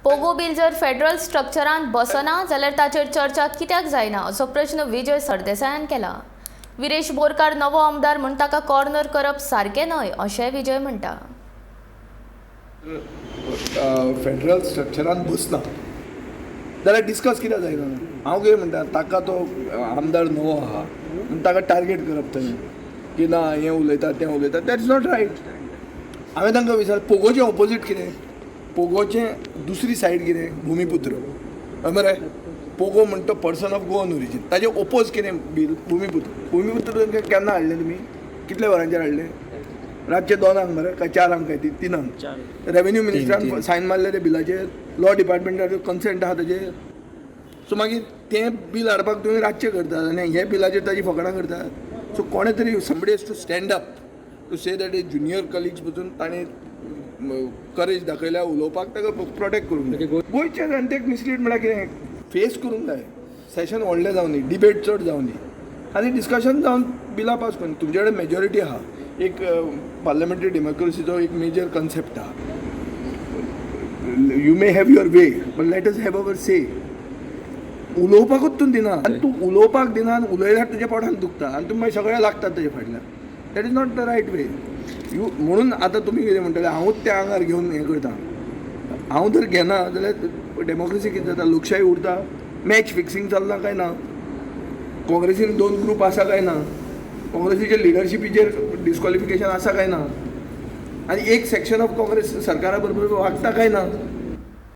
पोगो बील जर फेडरल स्ट्रक्चरांत बसना जाल्यार ताचेर चर्चा कित्याक जायना असो प्रश्न विजय सरदेसायान केला. विरेश बोरकार नवो आमदार म्हूण ताका कॉर्नर करप सारकें न्हय अशेंय विजय म्हणटा. फेडरल स्ट्रक्चरान बसना जाल्यार डिस्कस कित्याक जायना? हांव कितें म्हणटा, ताका तो आमदार नवो आहा म्हूण ताका टार्गेट करप थंय की ना हें उलयता तें उलयता, that is not right. हांवें तांकां विचार, पोगोचें ऑपोजीट कितें, पोगोचें दुसरी सायड कितें? भुमिपुत्र. हय मरे, पोगो म्हणटा पर्सन ऑफ गोवन ओरिजीन, ताजें ओपोज कितें बील? भुमिपुत्र. भुमिपुत्र तांकां केन्ना हाडलें तुमी? कितल्या वरांचेर हाडलें? रातचे 2 मरे काय 4 काय 3 ? रेवेन्यू मिनिस्टरान सायन मारले ते बिलाचेर? लॉ डिपार्टमेंटाचो कन्सेंट आहा ताजेर? सो मागीर तें बील हाडपाक तुमी रातचें करतात आनी हे बिलाचेर ताजी फकाणां करतात. सो कोणें तरी, somebody has to stand up to say that a junior colleagues पसून ताणें करेज दाखयल्या उलोवपाक, ताका प्रोटेक्ट करूंक जाय. गोंयच्या जनतेक मिसलीड म्हळ्यार कितें? फेस करूंक जाय. सेशन व्हडलें जावं दी, डिबेट चड जावं दी आनी डिस्कशन जावन बिलां पास करून. तुमचे कडेन मेजॉरिटी आहा. एक पार्लमेंटरी डेमोक्रेसीचो एक मेजर कन्सेप्ट आहा. You may have your way, but let us have our say. उलोवपाकूच तूं दिना आनी तूं उलोवपाक दिना आनी उलयल्यार तुज्या पोटान दुखता आनी तूं मागीर सगळे लागतात ताजे फाटल्यान. That is not the right way. You म्हणून आतां तुमी कितें म्हणटले, हांवूच त्या आंगार घेवन हें करता. हांव जर घेना जाल्यार डेमोक्रेसी कितें जाता? लोकशाही उरता? मॅच फिक्सिंग चल्लां काय ना? काँग्रेसीन दोन ग्रूप आसा काय ना? काँग्रेसीचे लिडरशिपीचेर डिस्क्वॉलिफिकेशन आसा काय ना? आनी एक सेक्शन ऑफ काँग्रेस सरकारा बरोबर वागता काय ना?